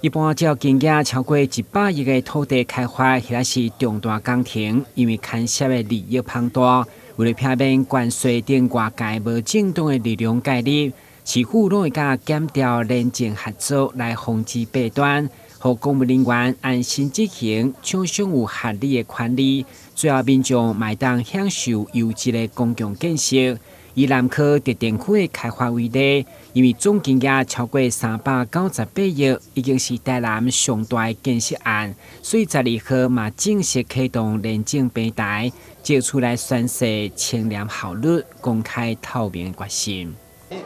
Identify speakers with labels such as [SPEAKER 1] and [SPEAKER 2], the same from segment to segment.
[SPEAKER 1] 一般照金額超過100億的土地開發，或者是重大工程，因為牽涉的利益龐大，為了避免關稅等外界無正當的力量介入，市府攏會佮檢調廉政合作來防止弊端，予公務人員安心執行，暢享有合理的權利，最後民眾嘛會當享受優質的公共建設。以南科特定區的開發為例，因為總金額超過398億，已經是台南上大的建設案，所以12號嘛正式啟動廉政平台，借此來宣示清廉效率、公開透明的決心。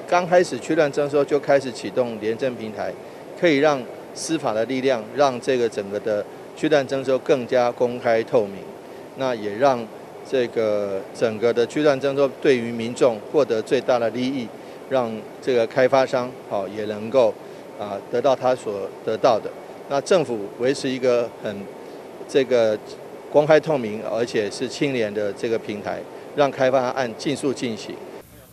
[SPEAKER 2] 剛開始區段徵收就開始啟動廉政平台，可以讓司法的力量，讓這個整個的區段徵收更加公開透明，那也讓這個整個的區段徵收對於民眾獲得最大的利益，讓這個開發商好也能夠得到他所得到的。那政府維持一個很這個公開透明，而且是清廉的這個平台，讓開發案盡速進行。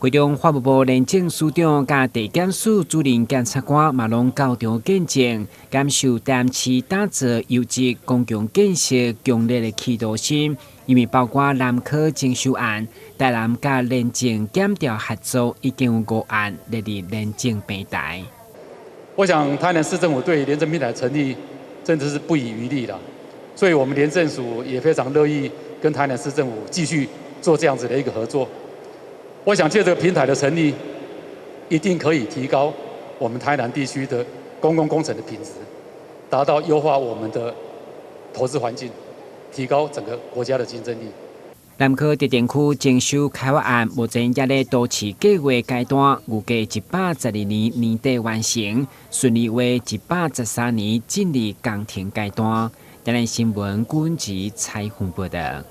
[SPEAKER 1] 會中法務部廉政署長佮地檢署主任檢察官嘛攏到場見證，感受台南市打造優質公共建設強烈的企圖心。因為包括南科徵收案，台南佮廉政檢調合作已經有五案列入廉政平台。
[SPEAKER 3] 我想台南市政府對廉政平台成立真的是不遺餘力了，所以我們廉政署也非常樂意跟台南市政府繼續做這樣子的一個合作。我想借這個平台的成立，一定可以提高我們台南地區的公共工程的品質，達到優化我們的投資環境，提高整個國家的競爭力。
[SPEAKER 1] 南科特定區徵收開發案目前也咧都市計劃階段，預計112年年底完成，順利為113年進入工程階段。台南新聞軍籍採訪報道。